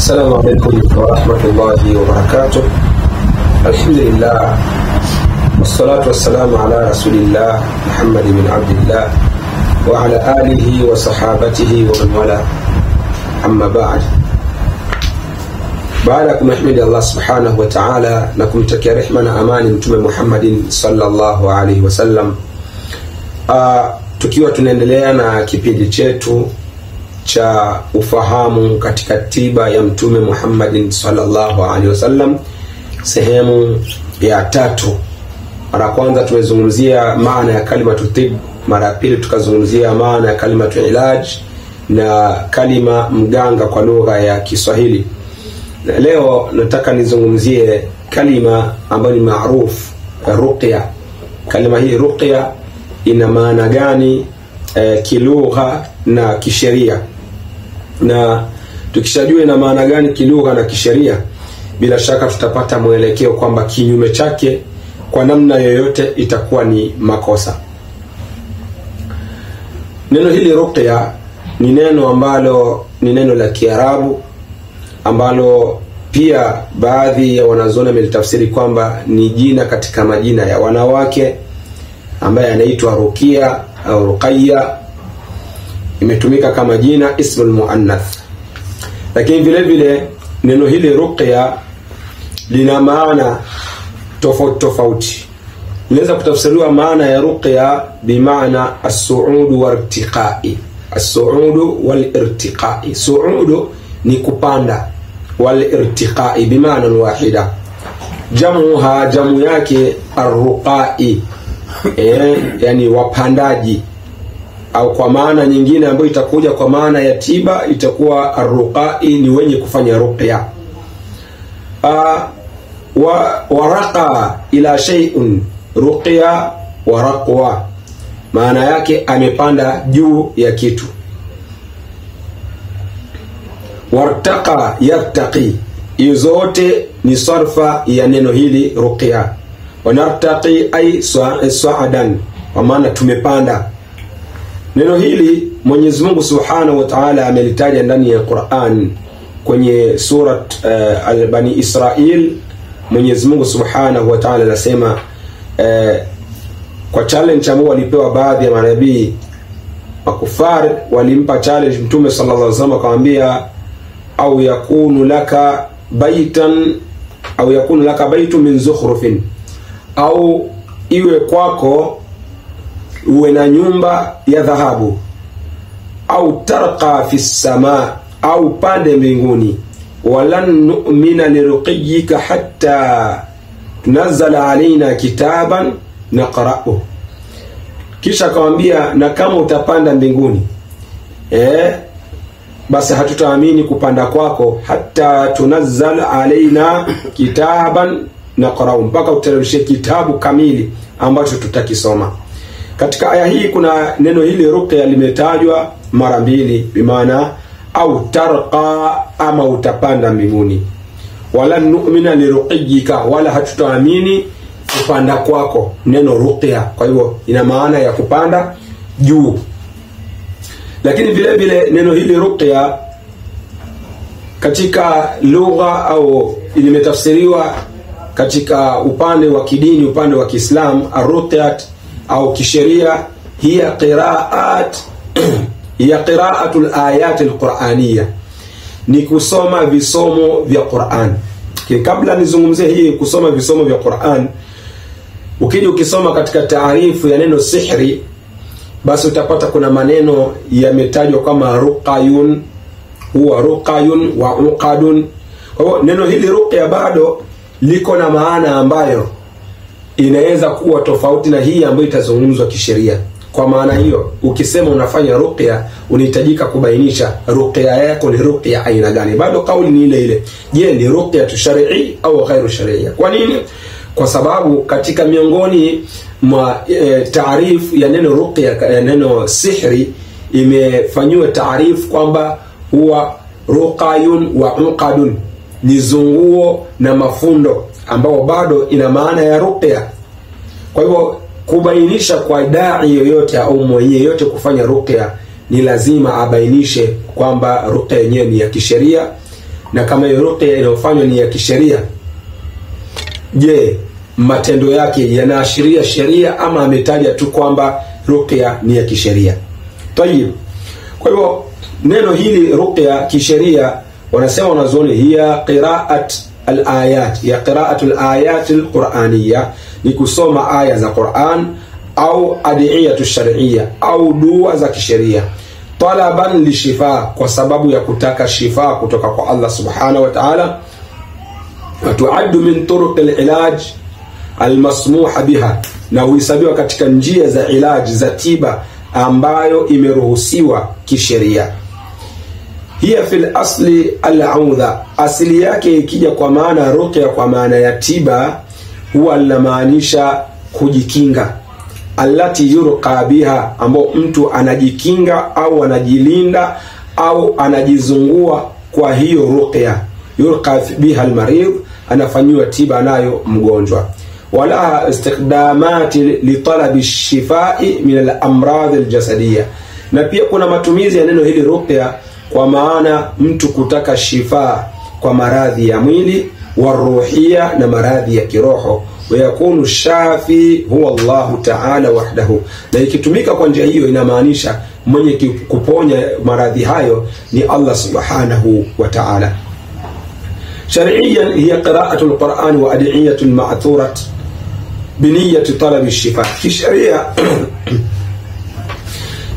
Assalamu alaikum warahmatullahi wabarakatuh. Alhamdulillah wassalatu wassalamu ala rasulillah Muhammad bin Abdillah wa ala alihi wa sahabatihi wa man wala. Amma ba'd. Baada ya kumhimidi Allah subhanahu wa ta'ala na kumtakia rehma na amani Mtume Muhammadin sallallahu alaihi wasallam, tukiwa tunaendelea na kipindi chetu cha ufahamu katika tiba ya Mtume Muhammadin sallallahu alaihi wasallam, sehemu ya tatu. Mara kwanza tumezungumzia maana ya kalimatu tib, mara pili tukazungumzia maana ya kalimatu ilaj na kalima mganga kwa lugha ya Kiswahili. Leo nataka nizungumzie kalima ambayo ni maarufu, ruqya. Kalima hii ruqya ina maana gani kilugha na kisheria? Na tukishajua ina maana gani kilugha na kisheria, bila shaka tutapata mwelekeo kwamba kinyume chake kwa namna yoyote itakuwa ni makosa. Neno hili ruqya ni neno ambalo ni neno la Kiarabu ambalo pia baadhi ya wanazuoni wamelitafsiri kwamba ni jina katika majina ya wanawake ambaye anaitwa Rukia au Ruqayya. Imetumika kama jina ismul muannath. Lakini vile vile neno hili ruqya lina maana tofauti tofauti. Inaweza kutafsiriwa maana ya ruqya bimaana as-su'ud wartiqai. As-su'ud wal-irtiqai. Su'ud ni kupanda, wal-irtiqai bimaana wahida. Jamuha, jamu yake arruqai, yani wapandaji, au kwa maana nyingine ambayo itakuja kwa maana ya tiba itakuwa arruqai ni wenye kufanya ruqya. Waraqa ila shay'un, ruqya waraqwa, maana yake amepanda juu ya kitu. Wartaqa yartaqi, hizo zote ni sarfa ya neno hili ruqya. Wanartaqi ay sa'adan, kwa maana tumepanda. Neno hili Mwenyezi Mungu Subhanahu wa Ta'ala amelitaja ndani ya Qur'an kwenye surat Al-Bani Israil. Mwenyezi Mungu Subhanahu wa Ta'ala anasema kwa challenge ambayo walipewa baadhi ya manabii makufar, walimpa challenge Mtume sallallahu alaihi wasallam akamwambia au yakunu laka baitan, au yakunu laka baitu min zukhrufin, au iwe kwako uwe na nyumba ya dhahabu, au tarqa fi sama, au pande mbinguni, walan nu'mina liruqiyika hatta tunzala alaina kitaban naqra'u. Kisha akamwambia na kama utapanda mbinguni basi hatutaamini kupanda kwako hatta tunazzala alaina kitaban naqra'u, mpaka uteremshe kitabu kamili ambacho tutakisoma. Katika aya hii kuna neno hili ruqya limetajwa mara mbili, bimaana au tarqa, ama utapanda mbinguni, wala nu'mina liruqiyika, wala hatutaamini kupanda kwako. Neno ruqya kwa hivyo ina maana ya kupanda juu. Lakini vile vile neno hili ruqya katika lugha au limetafsiriwa katika upande wa kidini, upande wa Kiislamu, arruqyat au kisheria, hiya qira'at hiya qira'atul ayat alqur'aniyya, ni kusoma visomo vya Qur'an. Kabla nizungumzie hii kusoma visomo vya Qur'an, ukija ukisoma katika taarifu ya neno sihri, basi utapata kuna maneno yametajwa kama ruqayun, huwa ruqayun wa uqadun. Kwa hivyo neno hili ruqya bado liko na maana ambayo inaweza kuwa tofauti na hii ambayo itazungumzwa kisheria. Kwa maana hiyo, ukisema unafanya ruqya, unahitajika kubainisha ruqya yako ni ruqya aina gani. Bado kauli ni ile ile. Je, ni ruqya tushari'i au ghairu shari'i? Kwa nini? Kwa sababu katika miongoni mwa taarifu ya neno ruqya, ya neno sihri, imefanywa taarifu kwamba huwa ruqayun wa uqadun, ni zunguo na mafundo, ambao bado ina maana ya ruqya. Kwa hivyo kubainisha kwa dai yoyote au mwenye yoyote kufanya ruqya ni lazima abainishe kwamba ruqya yenyewe ni ya kisheria Na kama hiyo ruqya inayofanywa ni ya kisheria, je, matendo yake yanaashiria sheria ama ametaja tu kwamba ruqya ni ya kisheria? Tayib. Kwa hivyo neno hili ruqya kisheria, wanasema wanazuoni, hiya qira'at al-ayat, ya qira'atu al-ayat al-Qur'aniyya, ni kusoma aya za Qur'an au adiyatu shar'iyya au dua za kisheria, talaban lishifa, kwa sababu ya kutaka shifa kutoka kwa Allah subhanahu wa ta'ala. Watuaddu min turuq al-ilaj almasmuha biha, na huhesabiwa katika njia za ilaji za tiba ambayo imeruhusiwa kisheria. Hiya fil asli al-audha, asili yake ikija kwa maana ruqya, kwa maana ya tiba, huwa linamaanisha kujikinga, allati yurqa biha, ambao mtu anajikinga au anajilinda au anajizungua kwa hiyo ruqya. Yurqa biha almarid, anafanyiwa tiba nayo mgonjwa. Wala istikdamati li talabi shifai min al-amrad al-jasadiyya, na pia kuna matumizi ya neno hili ruqya kwa maana mtu kutaka shifa kwa maradhi ya mwili, waruhia, na maradhi ya kiroho. Wayakunu shafi huwa Allahu ta'ala wahdahu, na ikitumika kwa njia hiyo inamaanisha mwenye kuponya maradhi hayo ni Allah subhanahu wa ta'ala. Shar'iyyan hiya qira'atu al-Qur'an wa ad'iyatu al-ma'thurat biniyati talabi shifa. Kisheria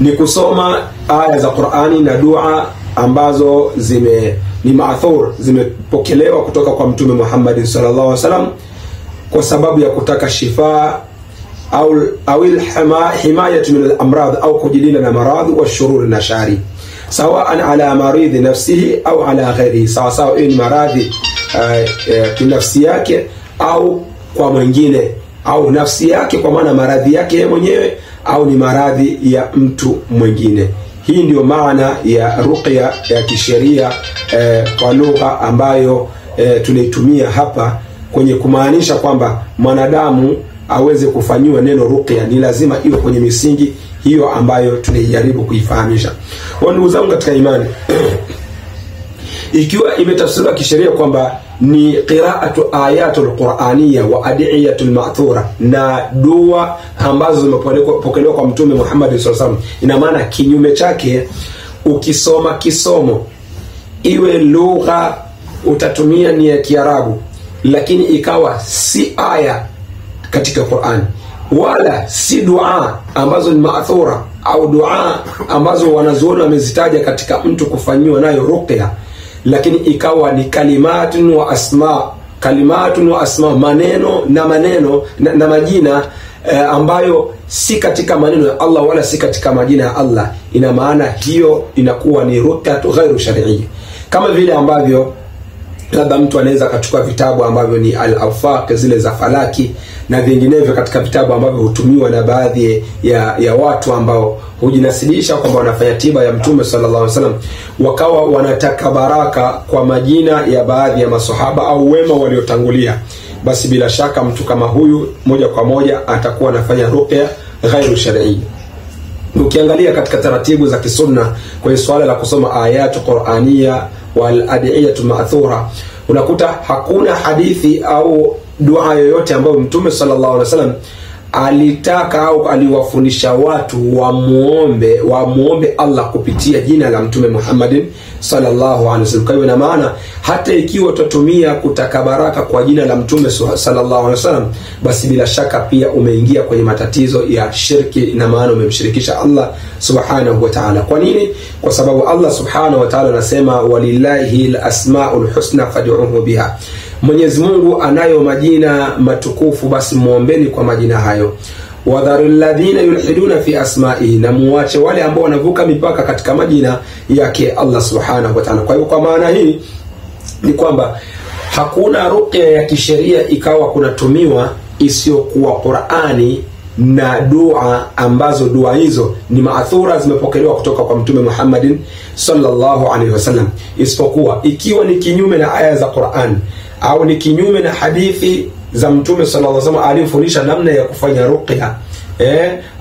ni kusoma aya za Qur'ani na dua ambazo ni maathur, zimepokelewa kutoka kwa Mtume Muhammad sallallahu alaihi wasallam kwa sababu ya kutaka shifa au himayatu min al-amrad, au kujilinda na maradhi wa shururi na shari, sawaan ala maridhi nafsihi au ala ghairihi, sawa sawa ni maradhi kinafsi yake au kwa mwingine, au nafsi yake kwa maana maradhi yake yeye mwenyewe au ni maradhi ya mtu mwingine. Hii ndio maana ya ruqya ya kisheria kwa lugha ambayo tunaitumia hapa kwenye kumaanisha kwamba mwanadamu aweze kufanyiwa neno ruqya ni lazima iwe kwenye misingi hiyo ambayo tunaijaribu kuifahamisha. Kwa ndugu zangu katika imani, ikiwa imetafsiriwa kisheria kwamba ni qira'atu ayatul qur'aniyya wa adiyatul ma'thura, na dua ambazo zimepokelewa kwa Mtume Muhammad sallallahu alaihi wasallam, ina maana kinyume chake ukisoma kisomo, iwe lugha utatumia ni ya Kiarabu, lakini ikawa si aya katika Qur'an wala si dua ambazo ni maathura au dua ambazo wanazuoni wamezitaja katika mtu kufanyiwa nayo ruqya, lakini ikawa ni kalimatun wa asma, kalimatun wa asma, maneno na maneno na majina ambayo si katika maneno ya Allah wala si katika majina ya Allah, ina maana hiyo inakuwa ni ruqya ghairu shar'iyya. Kama vile ambavyo labda mtu anaweza akachukua vitabu ambavyo ni al-afaq zile za falaki na vinginevyo katika vitabu ambavyo hutumiwa na baadhi ya watu ambao hujinasilisha kwamba wanafanya tiba ya Mtume sallallahu alaihi wasallam, wakawa wanataka baraka kwa majina ya baadhi ya maswahaba au wema waliotangulia, basi bila shaka mtu kama huyu moja kwa moja atakuwa anafanya ruqya ghairu shar'i. Ukiangalia katika taratibu za kisunna kwenye swala la kusoma ayatu Qur'aniyya wal adiyatu ma'thura, unakuta hakuna hadithi au dua yoyote ambayo Mtume sallallahu alaihi wasallam alitaka au aliwafundisha watu wamuombe Allah kupitia jina la Mtume Muhammadin sallallahu alaihi wasallam. Kwa hiyo ina maana hata ikiwa tutatumia kutaka baraka kwa jina la Mtume sallallahu alaihi wasallam, basi bila shaka pia umeingia kwenye matatizo ya shirki, na maana umemshirikisha Allah subhanahu wa ta'ala. Kwa nini? Kwa sababu Allah subhanahu wa ta'ala anasema walillahi al-asmaul husna fad'uhu biha, Mwenyezi Mungu anayo majina matukufu, basi muombeni kwa majina hayo. Wadharul ladhina yulhiduna fi asma'ihi, na muache wale ambao wanavuka mipaka katika majina yake Allah subhanahu wa ta'ala. Kwa hiyo kwa maana hii ni kwamba hakuna ruqya ya kisheria ikawa kunatumiwa isiyokuwa Qur'ani na dua ambazo dua hizo ni maathura, zimepokelewa kutoka kwa Mtume Muhammadin sallallahu alaihi wasallam, isipokuwa ikiwa ni kinyume na aya za Qur'an au ni kinyume na hadithi za Mtume sallallahu alaihi wasallam aliyofundisha namna ya kufanya ruqya.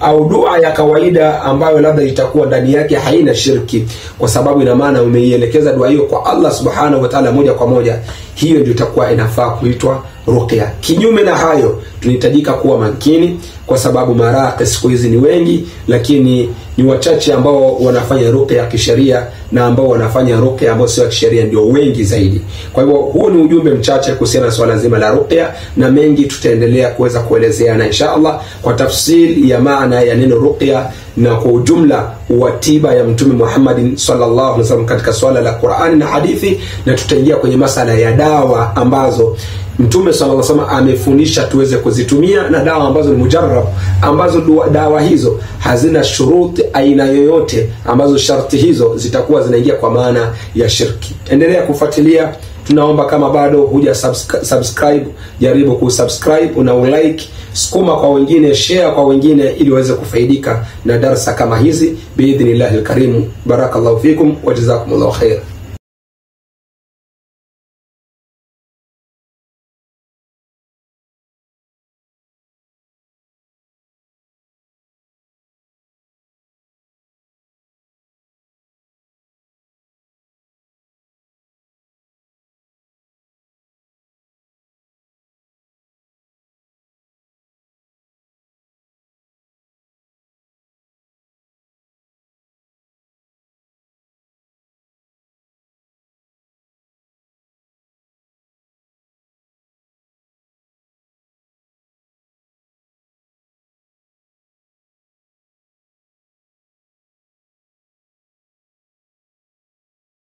au dua ya kawaida ambayo labda itakuwa ndani yake haina shirki, kwa sababu ina maana umeielekeza dua hiyo kwa Allah subhanahu wa ta'ala moja kwa moja, hiyo ndio itakuwa inafaa kuitwa ruqya. Kinyume na hayo, tunahitajika kuwa makini, kwa sababu maraqi siku hizi ni wengi, lakini ni wachache ambao wanafanya ruqya kisheria, na ambao wanafanya ruqya ambao sio kisheria ndio wengi zaidi. Kwa hivyo huu ni ujumbe mchache kuhusiana na swala zima la ruqya, na mengi tutaendelea kuweza kuelezeana insha Allah kwa tafsiri ya maana ya neno ruqya na kwa ujumla wa tiba ya Mtume Muhammad sallallahu alaihi wasallam katika swala la Qur'ani na hadithi, na tutaingia kwenye masala ya dawa ambazo Mtume sallallahu alaihi wasallam amefundisha tuweze kuzitumia, na dawa ambazo ni mujarrab, ambazo dawa hizo hazina shuruti aina yoyote, ambazo sharti hizo zitakuwa zinaingia kwa maana ya shirki. Endelea kufuatilia. Tunaomba kama bado huja subscribe, jaribu kusubscribe na ulike, sukuma kwa wengine, share kwa wengine, ili waweze kufaidika na darsa kama hizi biidhnillahil karim. Barakallahu fikum wa jazakumullahu khair.